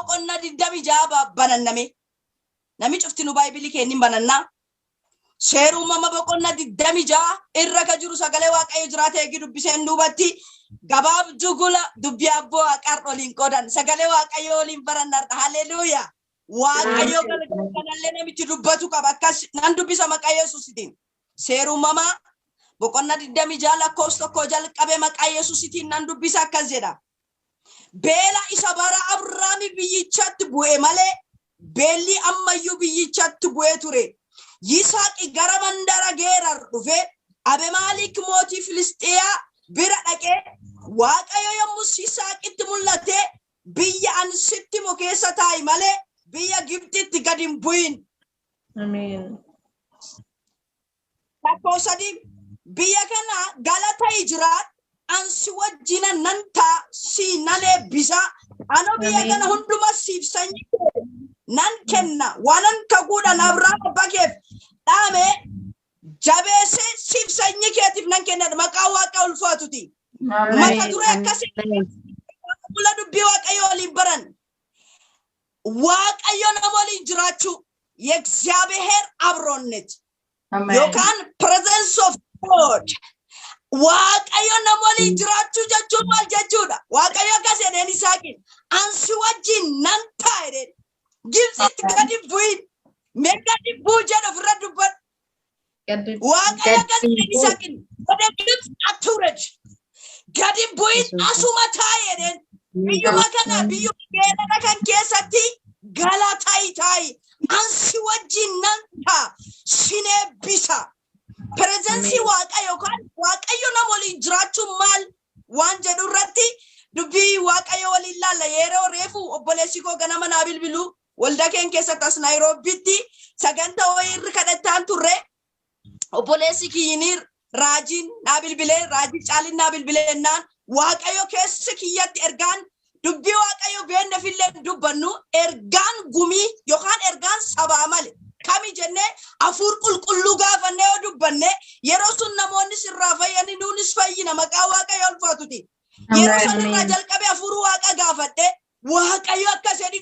boqonnaa 26 bananname. Namni cufti nu baay'ee kennin banannaa. Seera uumama boqonnaa 26 irra ka jiru sagalee Waaqayyo jiraata eegi dubbiseen duubatti gabaabduu gula dubbii abboo waaqaar waliin qoodan sagalee Waaqayyo waliin barannarra. Haleluuyaa. Waaqayyo galgala kanallee namichi dubbatu qaba. Akkas nan dubbisa maqaa Yesuusitiin. Seera uumamaa boqonnaa 26 lakkoofsa 1 jalqabee maqaa Yesuusitiin nan dubbisa akkas jedha. Beela isa bara Abrahaami biyyichatti bu'e malee beelli ammayyuu biyyichatti bu'ee ture. Yisaaqi gara mandara Geerar dhufe Abimelek mootii Filisxiyaa bira dhaqee Waaqayyo yommuu Yisaaqitti mul'ate biyya ani sitti himu keessa taa'i malee biyya Gibxitti gad hin bu'in. Ameen. Lakkoofsa 3, biyya kana galata jiraat ansi wajjina nan ta'a si nan eebbisa. Ano biyya kana hunduma siif sanyii kee nan kenna. Waanan kakuudhaan Abrahaam abbaa keef dhaame jabeessee siif sanyii keetiif nan kenna. Maqaa Waaqa ulfaatuti. Mata duree akkasii fuula dubbii Waaqayyo waliin baran. Waaqayyo nama waliin jiraachuu የእግዚአብሔር አብሮነት yookaan presence of God. Waaqayyo nama waliin jiraachuu jechuun maal jechuudha? Waaqayyo akkas jedheen Isaaqiin ansi wajjin nan ta'a jedheen. Gibxitti gadi bu'in. Mee gadi bu'u jedhu ofirra dubbadhu. Waaqayyo akkas jedheen Isaaqiin ወደ ግብፅ አትውረድ. Gadi bu'in asuma taa'i jedheen. Biyyuma kana biyyuma Geerara kan keessatti gala taa'i taa'i. Ansi wajjin nan ta'a sin eebbisa. Presence Waaqa yookaan Waaqayyo nama waliin jiraachuun maal waan jedhu irratti dubbii Waaqayyo waliin laalla. Yeroo reefu obboleessi koo ganama naa bilbilu waldaa keenya keessatti as Naayiroobitti sagantaa wayii irra kadhachaan turre obboleessi kiyyinii raajiin naa bilbilee raajii caaliin naa bilbilee naan Waaqayyo keessa kiyyatti ergaan dubbii Waaqayyo beennafillee dubbannu ergaan gumii yookaan ergaan sabaa male kami jennee hafuur qulqulluu gaafannee yoo dubbanne yeroo sun namoonni sirraa fayyanii nuunis fayyina maqaa Waaqayyo ulfaatuti. Yeroo san irraa jalqabee hafuur Waaqa gaafadhe Waaqayyo akkas jedhi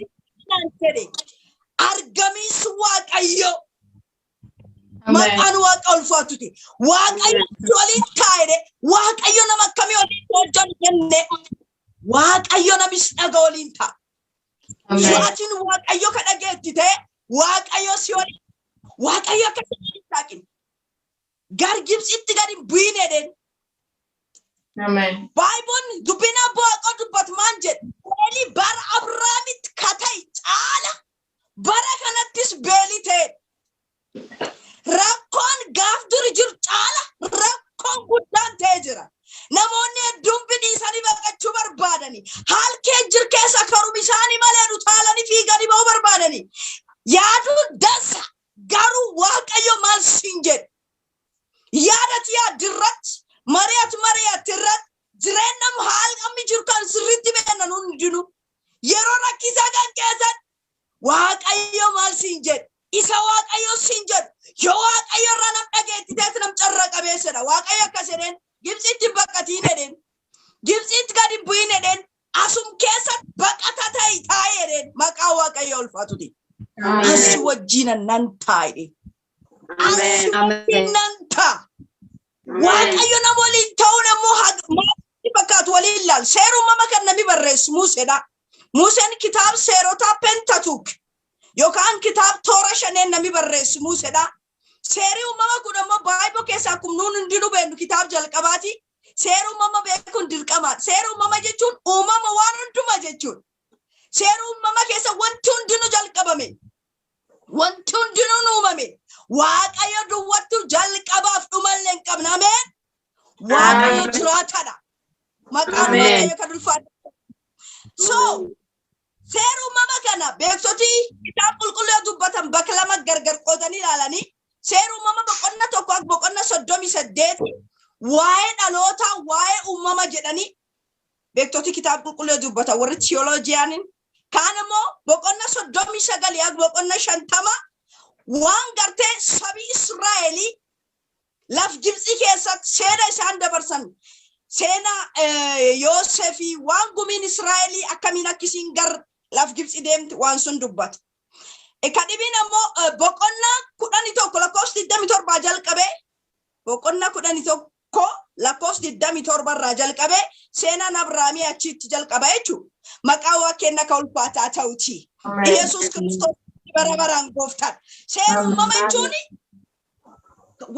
naan jedhe argamiinsi Waaqayyo maqaan Waaqa ulfaatuti. Waaqayyo waliin taa'e Waaqayyo nama akkamii waliin hojjannu jenne Waaqayyo namis dhaga waliin ta'a. Su'aatiin Waaqayyo ka dhageetti ta'e Waaqayyo si waliin Waaqayyo akkas waliin taaqin. Gar Gibxitti gadi bu'in jedheen. Baayiboonni dubbiin abbaa Waaqa dubbatu maan jedhe beelii bara Abrahaamitti ka ta'e caala bara kanattis beelii ta'e. Rakkoon gaaf duri jiru caala rakkoon guddaan ta'ee jira. Namoonni hedduun bidhiisanii baqachuu barbaadani. Haal kee jir keessa karuma isaanii malee utaalanii fiiganii ba'uu barbaadani. Yaaduu dansa garuu Waaqayyo maal siin jedhe. Yaadati yaaddirratti mari'atu mari'atti irratti jireenya haal qamni jiru kan sirriitti beeknan hundinuu yeroo rakkisaa kan keessatti Waaqayyo maal siin jedhe. Isa Waaqayyo siin jedhu yoo Waaqayyo irraa nam dhageetti ta'etti nam carra qabeessadha. Waaqayyo akkas jedheen Gibxitti hin baqatiin jedheen. Gibxitti gadi bu'in jedheen. Asum keessa baqata ta'i taa'e jedheen maqaa Waaqayyo ulfaatuti. Asi wajjina nan taa'e. Asi wajjin nan ta'a. Waaqayyo nama waliin ta'uun ammoo maal fakkaatu waliin ilaal. Seera uumama kan namni barreessu Museedha. Museen kitaaba seerotaa Pentateuch yookaan kitaaba toora shaneen namni barreessu Museedha. Seerri uumama kun ammoo Baayiboo keessaa akkuma nuun hundinuu beeknu kitaaba jalqabaati. Seera uumama beekuun dirqamaadha. Seera uumama jechuun uumama waan hundumaa jechuudha. Seera uumama keessa wanti hundinuu jalqabame. Wanti hundinuu uumame. Waaqayyo duwwattu jalqabaaf dhumallee hin qabne. Ameen. Waaqayyo jiraataadha. Maqaan Waaqayyo kan ulfaatu. So seera uumama kana beektoti kitaaba qulqulluu dubbatan bakka lama gargar qoodanii ilaalanii seera uumama boqonna 1 akka boqonna 38 waa'ee dhalootaa waa'ee uumama jedhanii beektoti kitaaba qulqulluu dubbatan warri theologianiin kaan immoo boqonna 39 akka boqonna 50 waan gartee sabi Israa'elii laf Gibxii keessatti seena isaan dabarsan seena Yoosefii waan gumiin Israa'elii akkamiin akkisiin gar Laf Gibxi deemti waan sun dubbata. Ka dhibiin ammoo boqonnaa 11 lakkoofsa 27 jalqabee, boqonnaa 11 lakkoofsa 27 irraa jalqabee seenaan Abrahaamii achitti jalqaba jechuudha. Maqaa Waaqa keenya ka ulfaataa ta'uti. Yesuus Kiristoos bara baraan gooftaadha. Seera uumama jechuun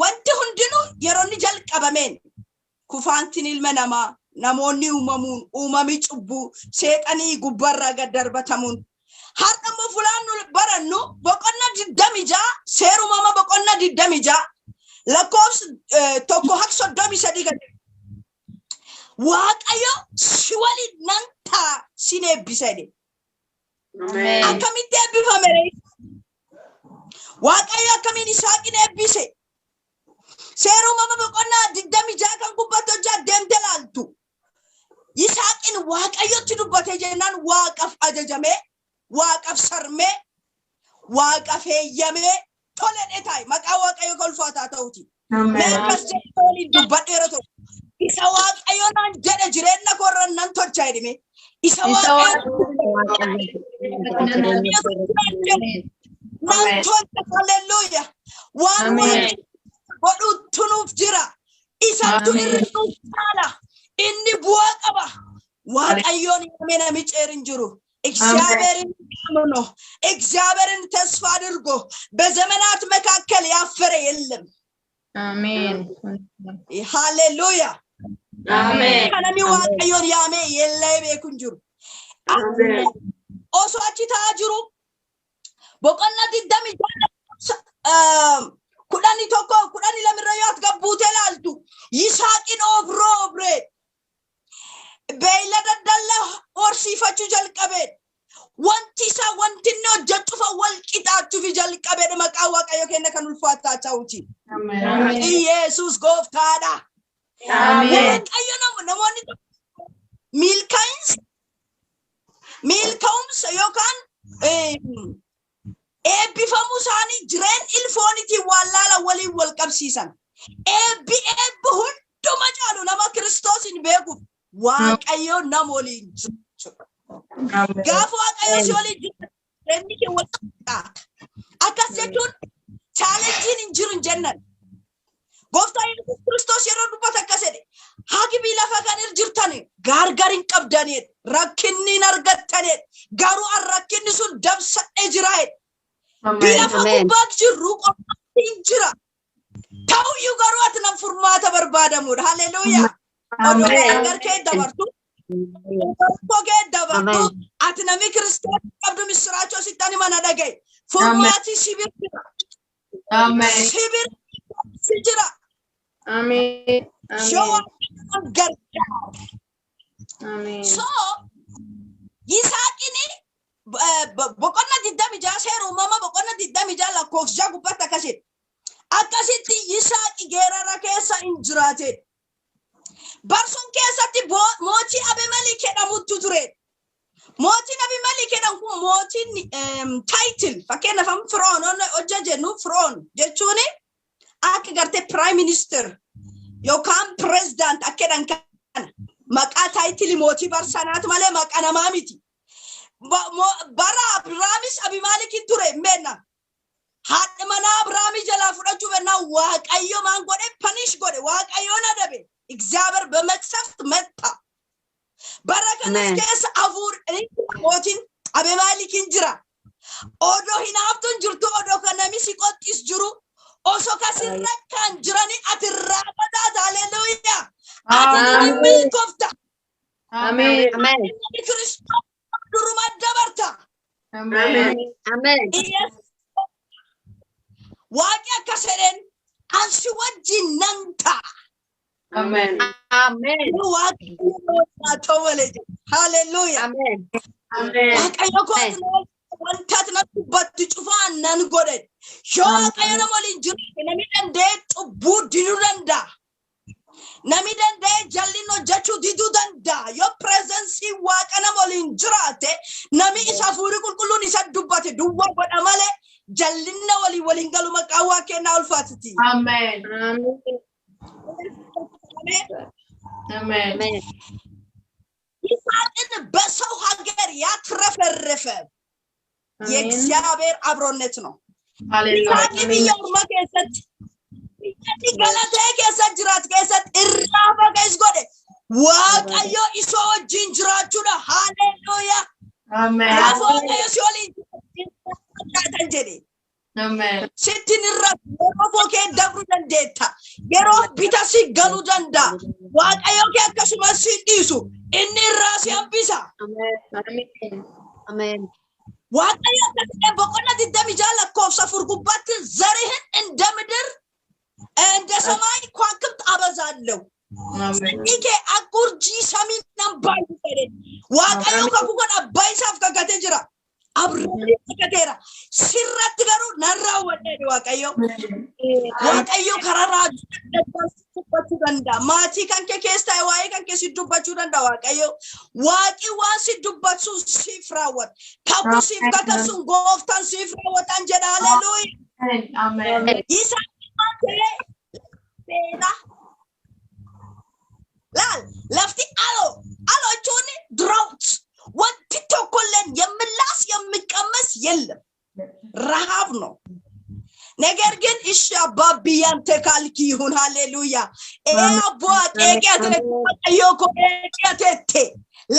wanti hundinuu yeroo inni jalqabameen, kufaantiin ilma namaa, namoonni uumamuun, uumamii cubbuu, seexanii gubbarraa gad darbatamuun. Har'a immoo fulaan nu barannu boqonnaa 26, seera uumama boqonnaa 26 lakkoofsa 1 hanga 33 kan jedhu. Waaqayyo si waliin nan ta'a, sin eebbisa jedhe. Akkamitti eebbifame ree? Waaqayyo akkamiin Isaaqin eebbise? Seera uumama boqonnaa 26 kan gubbatti hojii deemte laaltu. Yisaaqin Waaqayyotti dubbate jennaan Waaqaaf ajajamee, Waaqaaf sarmee, Waaqaaf heeyyamee toledhe taa'e. Maqaa Waaqayyo kan ulfaataa ta'uti. Mee akkas jedhe waliin dubbadhu yeroo tokko. Isa Waaqayyo naan jedhe jireenya koo irra nan tolcha jedhime. Isa Waaqayyo nan tolcha, halleluuya. Waan Waaqayyo godhuutu nuuf jira. Isattu irra nuuf caala. Inni bu'aa qaba. Waaqayyoon yaamee namichi hin jiru. እግዚአብሔርን አምኖ እግዚአብሔርን ተስፋ አድርጎ በዘመናት መካከል ያፈረ የለም። አሜን። ሃሌሉያ። Kan namni Waaqayyoon yaamee yeellee beeku hin jiru. Osoo achi ta'aa jiru boqonnaa 26 11, 12 irra yoo ati gabbuutee ilaaltu, Yisaaqin oobroo oobree beeylada dallaa horsiifachuu jalqabee, wanti isaa, wanti inni hojjechuufa wal qixaachuufi jalqabee. Maqaa Waaqayyo keenya kan ulfaataa ta'uti. Iyeesus gooftaadha. Waaqayyo namoonni milkaa'insa milkaa'umsa yookaan eebbifamuu isaanii jireen ilfoonitiin waan laala waliin wal qabsiisan. Eebbi eebbi hunduma caalu nama Kiristoosin beekuuf Waaqayyo nama waliin jiru. Gaafa Waaqayyo si waliin jiru, jireenyi kee wal qixxaata. Akkas jechuun challengeiin hin jiru hin jennan. Gooftaa Yesuus Kiristoos yeroo dubbata akkas jedhe: "Hagibii lafa kan irra jirtan gargar hin qabdanidha. Rakkinni hin argattanidha. Garuu an rakkinni sun dabsadhee jira" jedhe. Biyya lafa gubbaa jirru qofatti hin jira. Ta'uyyuu garuu ati nam furmaata barbaadamudha. Haleluuyaa. Oduu gargar kee dabartu. Tokko kee dabartu. Ati namni Kiristoos qabdu misiraachoo sitti ani mana dhagaye. Furmaati si bira jira. Si bira si jira. Ameen. Yoo Ameen. Waaqayyoon gargaara. Ameen. So, Yisaaqini boqonna 26, seera uumama boqonna 26 lakkoofsa gubbaatti akkasidha. Akkasitti Yisaaqi Geerara keessa hin jiraate. Barsun keessatti mootii Abimelek jedhamutu ture. Mootiin Abimelek jedhamu kun mootiin title, fakkeenyaaf amma firoon hojja jennu, firoon jechuun akka gartee prime minister yookaan president akka jedhan kana, maqaa title mootii barsanaatu malee maqaa namaa miti. Bara Abiraamis Abimaalikin ture hin beekna. Haadha manaa Abiraamii jalaa fudhachuu bennaa Waaqayyo maan godhe? Punish godhe, Waaqayyoon adabe. እግዚአብሔር በመቅሰፍት መታ። Bara kanas keessa afuur mootiin Abimaalikin jira. Odoo hinaaftuun jirtu, odoo kan namni si qoxxis jiru, osoo kasirra kan jirani ati irraa badaata. Haleluuyaa. Ati ni milkoofta. Ameen. Namni Kiristoos duruma dabarta. Ameen. Iyesuus Waaqni akkas jedheen: "Ansi wajjin nan ta'a." Waaqayyo haa ta'u malee jedhe. Haleluuyaa. Waaqayyo kootu wanta ati natti dubbattu cufaan nan godhe. Yoo Waaqayyo nama waliin jiraate, namni danda'ee cubbuu diduu danda'a. Namni danda'ee jal'ina hojjechuu diduu danda'a. Yoo presence Waaqa nama waliin jiraate, namni isa hafuurri qulqulluun isa dubbate duwwaa godha malee jal'ina waliin waliin galu. Maqaa Waaqa kennaa ulfaatiti. Ameen. Ameen. ይስሐቅን በሰው ሀገር ያትረፈረፈ የእግዚአብሔር አብሮነት ነው። Yisaaqi biyya ormaa keessatti, biyyatti galatee keessa jiraatu keessatti irraa baqees godhe. Waaqayyo isa wajjin jiraachuudha. Haleluuyaa. Gaafa Waaqayyo si waliin jiraatan jedhe. Sittin irra yeroo fookee dabruu dandeetta. Yeroo bita si galuu danda'a. Waaqayyo kee akkasumas si dhiisu. Inni irraa si hambisa. Ameen. Waaqayyo akkas jedhe boqonnaa 26 lakkoofsa 4 gubbaatti, ዘርህን እንደ ምድር እንደ ሰማይ ከዋክብት አበዛለሁ። Sanyii kee akka urjii samii nan baay'isa jedhe. Waaqayyo kakuu kana abbaa isaaf kakatee jira. Abrahaamiif kakateera. Sirratti garuu nan raawwadha jedhe Waaqayyo. Waaqayyo karaa raajii adda addaa si dubbachuu danda'a. Maatii kan kee keessa ta'e waa'ee kan kee si dubbachuu danda'a Waaqayyo. Waaqi waan si dubbatu siif raawwata. Kakuu siif kakasuun gooftaan siif raawwatan jedha. Haleluuyaa. Isaan ta'e beela. Laal, lafti aloo aloo jechuun drought, wanti tokkolleen የሚላስ የሚቀመስ የለም፣ ረሃብ ነው። ነገር ግን እሺ አባቢ ያንተ ካልክ ይሁን። ሃሌሉያ። አቦ ጤቅያቴ ዮኮ ጤቅያቴቴ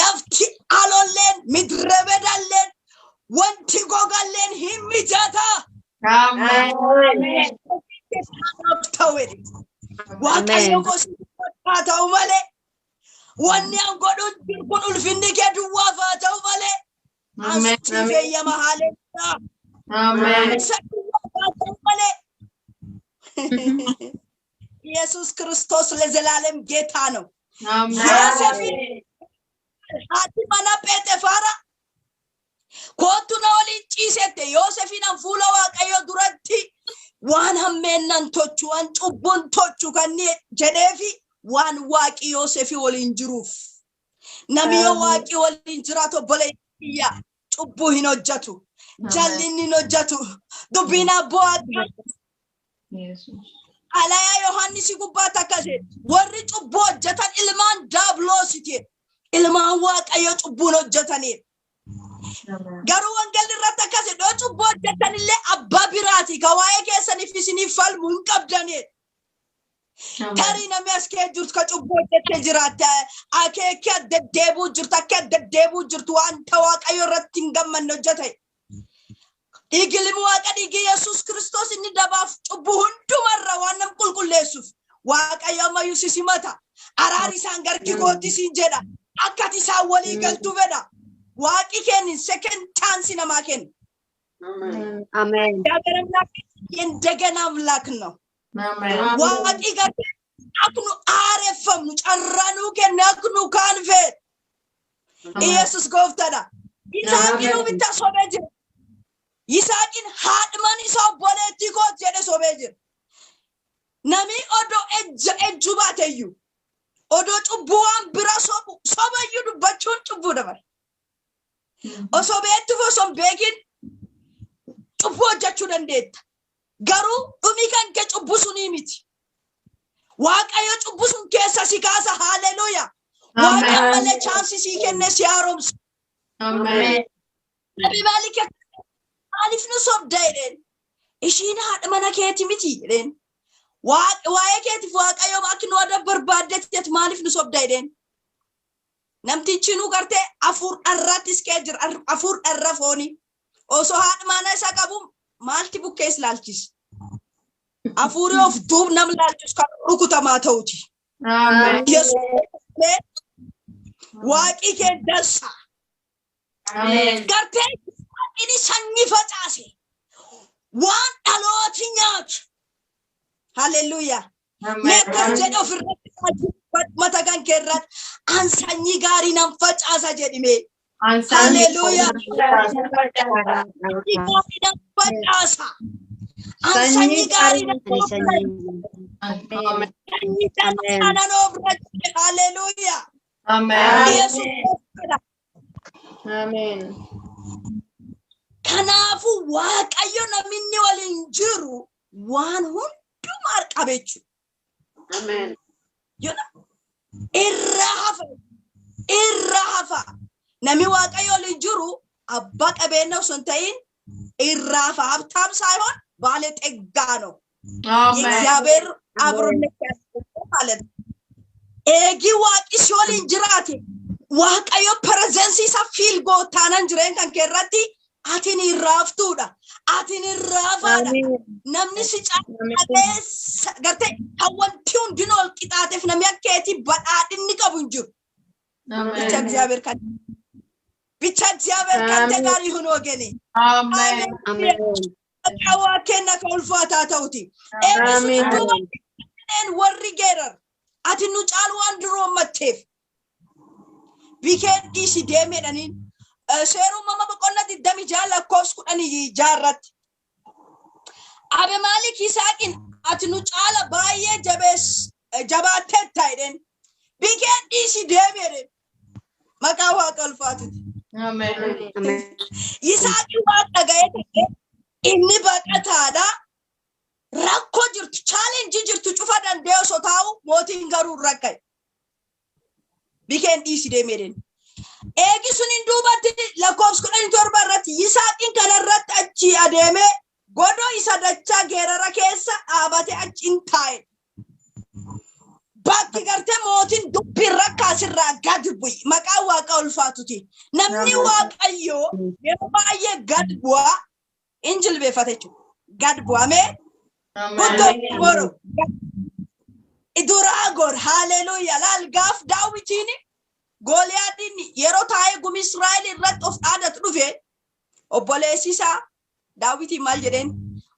lafti alolleen ምድረ በዳleen wanti gogalleen hin mijata. Kanaaf ta'u Waaqayyo gosa haa ta'u malee, wanni an godhuun jiru kun ulfinni kee duwwaaf haa ta'u malee, ansiif eeyyama. Haleluuyaa. Isa duwwaaf haa ta'u malee. ኢየሱስ ክርስቶስ ለዘላለም ጌታ ነው። ዮሴፍን haati mana Pheexefaara kootu na waliin ciisette, Yoosefin an fuula Waaqayyo duratti waan hammeennan tochu, waan cubbuun tochu kan jedheefi waan Waaqi Yoosefii waliin jiruuf. Namni yoo Waaqi waliin jiraatu, obboleeyya, cubbuu hin hojjetu. Jallinni hin hojjetu. Dubbiin abboo Xalayaa Yohaannisi gubbaatti akkas jedhe, warri cubbuu hojjetan ilmaan Daabiloositi. Ilmaan Waaqayyo cubbuun hojjetaniif. Garuu wangeelli irratti akkas jedhe, yoo cubbuu hojjetan illee abbaa biraati ka waa'ee keessaniif isiniif falmu hin qabdaniif. Tarii namni as kee jirtu ka cubbuu hojjettee jiraatte, akeekee deddeebuu jirtu, akka deddeebuu jirtu, wanta Waaqayyo irratti hin gammanne hojjete. Dhiigi ilmi Waaqa, dhiigi Yesuus Kiristoos inni dabaaf cubbuu hundumarra waan nam qulqulleessuuf, Waaqayyo ammayyuu si simata. Araari isaan garki kootti siin jedha. Akka ati isaan walii galtu fedha. Waaqi kennin second chance namaa kenna. Ameen. እግዚአብሔር አምላክ የእንደገና አምላክ ነው። Waaqi gartee akka nu haareffamnu carraa nuu kenne, akka nu kaan fedhe. Iyesus gooftaadha. Yisaaqinuu bitta sobee jira. Yisaaqin haadhman isaa obboleettii kooti jedhe sobee jira. Namni odoo ejja ejjuu baateyyuu, odoo cubbuu waan bira sobu sobayyuu, dubbachuun cubbuu dabala. Osoo beektuuf osoo hin beekin cubbuu hojjechuu dandeetta. Garuu dhumi kan kee cubbuu sunii miti. Waaqayyo cubbuu sun keessa si kaasa. Haleluuyaa. Waaqa ammallee chance sii kenne si haaromsa. Nabi Maalik, maaliif nu sobda jedheen. Ishiin haadha mana keeti miti jedheen. Waa'ee keetiif Waaqayyo akka nu ada barbaaddetti maaliif nu sobda jedheen. Namtichi nu gartee afur dharraattis kee jira, afur dharra foonii. Osoo haadha mana isaa qabu maalti bukkees laalchisa? Hafuurri of duub nam laalchisu kan rukutamaa ta'uti. Yesuus Waaqi kee dansa. Gartee inni sanyii facaase waan dhalooti nyaatu. Haleluuyaa. Mee akkas jedhe ofirratti, mata kan kee irratti, an sanyii gaarii nan facaasa jedhime. Haleluuyaa. Sanyii gaarii nan facaasa. An sanyii gaarii nan sanyii dansaa nan oobra jedhe. Haleluuyaa. Yesuus gooftaadha. Ameen. Kanaafuu Waaqayyo namni waliin jiru waan hundumaa qaba jechuudha. Ameen. Irraa hafa. Irra hafa. Namni Waaqayyo waliin jiru abbaa qabeenya osoo hin ta'in irra hafa. ሀብታም ሳይሆን ባለጠጋ ነው። Amen. የእግዚአብሔር አብሮነት ያስፈልጋል ማለት ነው። Eegi Waaqi si waliin jiraate, Waaqayyo presence isaa feel gootaanan jireenya kan kee irratti atin irraaftuudha. Atin irraafaadha. Namni si caalaa gartee kan wanti hundinuu ol qixaateef namni akka keetii badhaadhinni qabu hin jiru. ብቻ Amen. እግዚአብሔር ካንተ ብቻ እግዚአብሔር ካንተ አሜን። ጋር ይሁን ወገኔ። Amen. Haleluuyaa. Maqaa Waaqeenna kan ulfaataa ta'uti. Eebbi sun Amen. duuba kanneen warri geerar ati nu caalu waan duroommatteef bikeen dhiisi deemedhaniin seera uumama boqonnaa 26 lakkoofsa 16 irratti. Abimaalik Yisaaqin ati nu caala baay'ee jabees jabaatteetta jedheen. Bikeen dhiisi deemedheen. Maqaa Waaqa ulfaatuti. Amen. Amen. Yisaaqi waan dhaga'ee ta'e inni baqataadha. Rakkoo jirtu, challenge jirtu cufa danda'e osoo taa'u mootiin garuu rakkate. Bikeen dhiisi deemedheen. Eegi suniin duubatti lakkoofsa 17 irratti Yisaaqiin kanarratti achi adeemee godoo isa dachaa Geerara keessa dhaabate achi hin taa'e. Bakki gartee mootiin dubbiin rakkaasirraa gad bu'i. Maqaan Waaqa ulfaatuti. Namni Amen. Waaqayyoo yeroo baay'ee gad bu'aa hin jilbeeffate jechuudha. Gad bu'amee guddoo Amen. boru. Duraa gor haleluuyaa laal gaaf Daawitiin Gooliyaadiin yeroo taa'ee gumi Israa'el irratti of dhaadatu dhufe obboleessi isaa Daawitiin maal jedheen?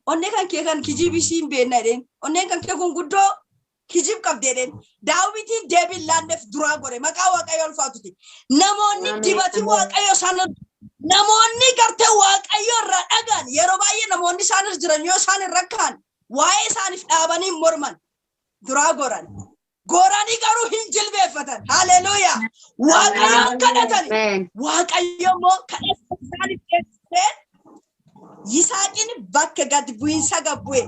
Onnee kan kee kan kijiibisii hin beekna jedheen. Onneen kan kee kun guddoo kijib qabdi jedheen. Daawitiin deebiin laanneef duraa gore maqaa Waaqayyo ulfaatuti. Namoonni Ameen. dibati Waaqayyo isaan namoonni gartee Waaqayyo irraa dhagaan yeroo baay'ee namoonni isaan irra jiran yoo isaan irra kaan waa'ee isaaniif dhaabanii hin morman duraa goran. Goranii garuu hin jilbeeffatan. Haleluuyaa. Waaqayyoon kadhatani. Amen. Waaqayyo immoo kadhata isaaniif deebisee Yisaaqiin bakka gad bu'iinsa gad bu'e.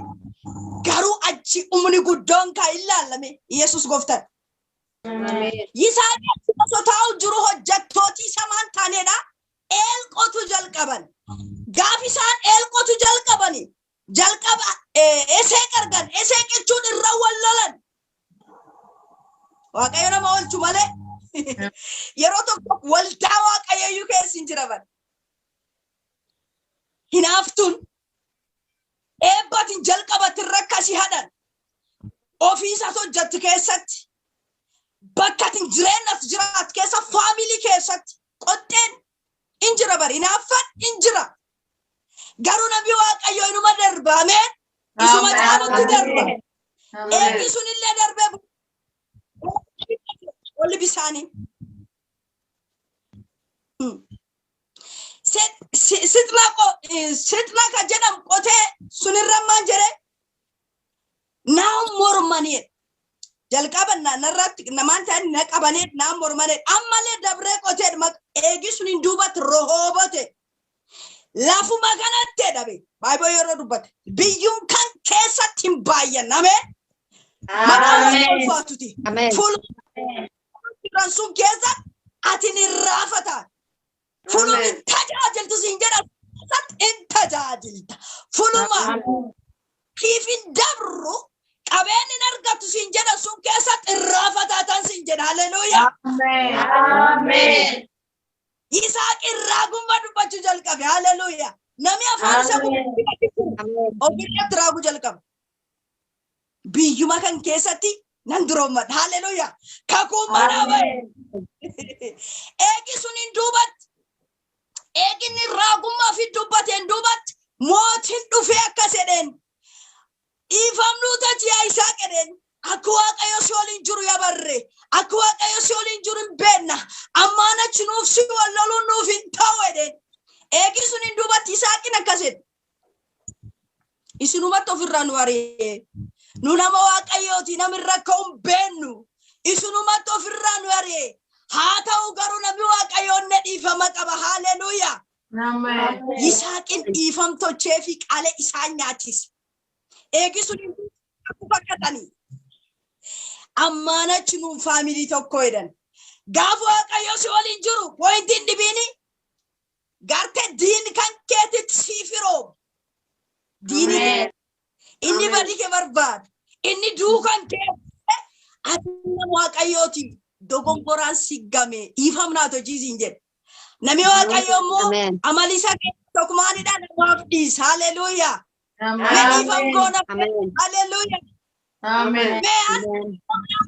Garuu achi humni guddoon kan ilaalame Yesuus gooftaan. Amen. Yisaaqi achi osoo taa'u jiru hojjettooti isa maan taanedha. Eelqotu jalqaban. Gaaf isaan eelqotu jalqabani. Jalqaba Eseeq argan. Eseeq jechuun irra wal lolan. Waaqayyo nama oolchu malee yeroo tokko waldaa Waaqayyoyyuu keessa hin jiraban. Hinaaftuun eebbatin jalqabatti irra akkasii hadhan ofiisas hojjettu keessatti bakka atin jireenyas jiraatu keessa family keessatti qoxxeen in jira bari hinaaffan in jira. Garuu namni Waaqayyo inuma darbaameen isuma caalutti darba. Eebbi sunillee darbee olli bisaanii. Sixna ka jedhamu qotee sunirra maal jedhee naan mormanii jalqaba narratti namaan ta'an na qabanii naan mormanii ammallee dabree qotee eegi suniin duubatti rohoobote lafuma kanatti dhabe baay'ee yeroo dubbate biyyuun kan keessatti hin baay'anname maqaa Waaqa ulfaatuti. Ameen. Fuula sun keessa ati ni raafata. Fuluma hin tajaajiltu siin jedha keessatti hin tajaajilta. Fuluma kiif hin dabru qabeen hin argattu siin jedha sun keessatti hin raafataa tan siin jedha. Haleluuyaa. Ameen. Yisaaq irraa gumba dubbachuu jalqabe. Haleluuyaa. Namni afaan isaa Ameen. ofirratti raaguu jalqabe. Biyyuma kan keessatti nan duroommadha. Haleluuyaa. Kakuun manaa bahe. Eegi suniin duubatti eeginni raagummaa fi dubbateen duubatti mootiin dhufee akkas jedheen. Dhiifamnuu tajiyaa Yisaaq jedheen. Akka Waaqayyo si waliin jiru yabarre. Akka Waaqayyo si waliin jiru hin beekna. Ammaan achi nuuf si wal loluun nuuf hin ta'u jedheen. Eegi suniin duubatti Yisaaqin akkas jedhe. Isinumatti ofirraa nu ari'e. Nu nama Waaqayyooti namni rakkoo hin beennu. Isinumatti ofirraa nu ari'e. Haa ta'u garuu namni Waaqayyoon na dhiifama qaba. Haleluuyaa. Yisaaqin dhiifamtochee fi qalee isaan nyaachise. Eegi suniin duubatti fakkatanii. Ammaan achi nuun family tokko jedhan. Gaafa Waaqayyo si waliin jiru pointiin dhibiini gartee diin kan keetitti siif firoomu. Diini Ameen. inni badii kee barbaada. Inni duukan kee ati nama Waaqayyooti dogongoraan si game dhiifamnaatu hojii siin jedhe. Namni Waaqayyo immoo Ameen. amali isaa keessa tokkumaanidha namaaf dhiisa. Haleluuyaa. Mee dhiifam goona. Ameen. Haleluuyaa. Ameen. Mee as Ameen.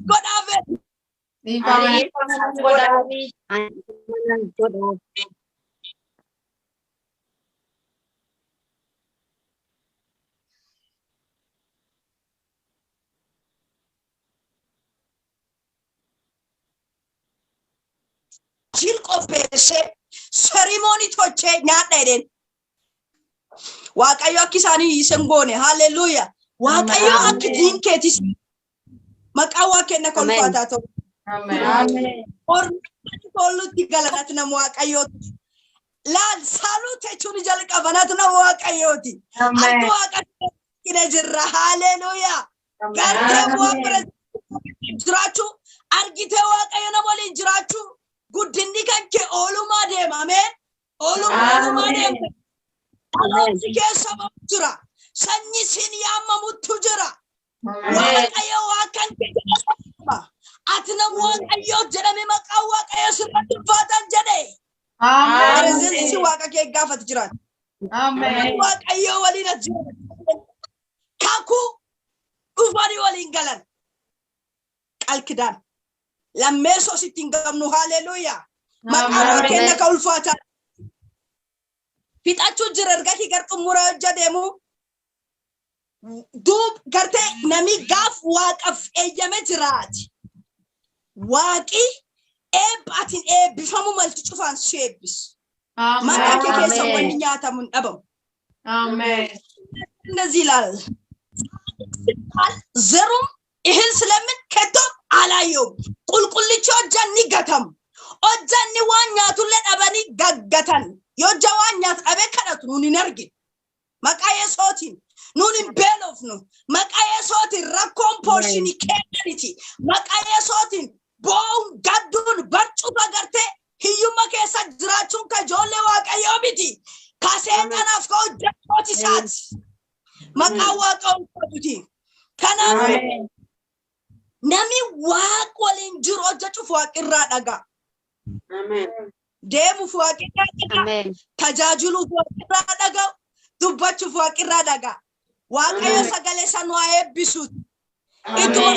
godhaaf. Dhiifama. Ani godhaaf. Jil qopheessee ceremony tolchee nyaadha jedheen. Waaqayyo akka isaanii hiisan goone. Haleluuyaa. Waaqayyo akka diin keetis maqaa waa kenna Ameen. kolfaataa ta'u. Ameen. Ormi tollutti galanati nama Waaqayyooti. Laal salute jechuun jalqabanatu nama Waaqayyooti. Harki Waaqayyoo jirra. Haleluuyaa. Gartee bu'aa pirezidaantii jiraachuu argitee Waaqayyo nama waliin jiraachuu guddinni kan kee oolumaa deema. Ameen. Oolumaa oolumaa deema. Dhaloonni keessa bahu jira. Sanyi siin yaamamutu jira. Waaqayyo waa kan kee jedhama. Ati nama Waaqayyoo jedhame maqaan Waaqayyo sirratti ulfaatan jedhe. Pirezidaantii Waaqa kee gaafatu jiraata. Ameen. Waaqayyo waliin as jira. Kakuu dhufanii waliin galan. Qalkidaan. Lammeessoo sitti hin qabnu. Haleluuyaa. Maqaan waa kenna ka ulfaataa. Fixachuu jira erga kii gar xumura hojja deemu. Duub gartee nami gaaf waaqaf eeyyame jiraati. Waaqi eebba atiin eebbifamu malti cufaan si eebbisu. Maqaa kee keessa Ameen. wanni nyaatamu hin dhabamu. Ameen. እንደዚህ ይላል። ዘሩም እህል ስለምን ከቶም አላየውም። Qulqullichi hojjanni gatamu. Hojjanni waan nyaatullee dhabanii gaggatan. Yoo waan nyaatu dhabee kadhatu nuun hin arginu. Maqaa Yesuutiin nuun hin beelofnu. Maqaa Yesuutiin rakkoon portionii kennaniti. Maqaa Yesuutiin boo'uun gadduun barcuma gartee hiyyummaa keessa jiraachuun ka ijoollee Waaqayyoo miti. Ka seexanaaf ka hojjettooti isaati. Maqaa Waaqa ulfaatuti. Kanaafuu namni Waaqa waliin jiru hojjechuuf Waaqirraa dhagaa. Deemuuf Waaqirraa dhagaa. Ameen. Tajaajiluuf Waaqirraa dhagaa. Dubbachuuf Waaqirraa dhagaa. Waaqayyo sagalee sana waa eebbisuuti. Ittuma